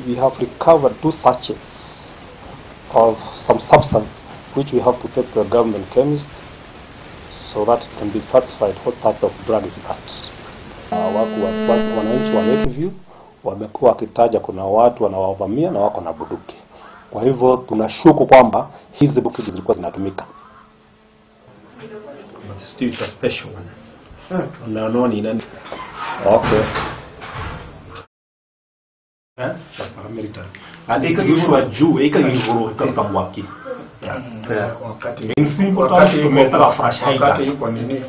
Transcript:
We have recovered 2 sachets of some substance which we have to take to the government chemist so that it can be satisfied what type of drug is that. Wananchi wa Lakeview wamekuwa wakitaja kuna watu wanawavamia na wako na bunduki. Kwa hivyo tunashuku kwamba hizi bunduki zilikuwa zinatumika. But still it's a special one. Na noni nani? Okay. Paramilitary. Ika juu, ika iguru ika mwaki. Wakati yuko nini?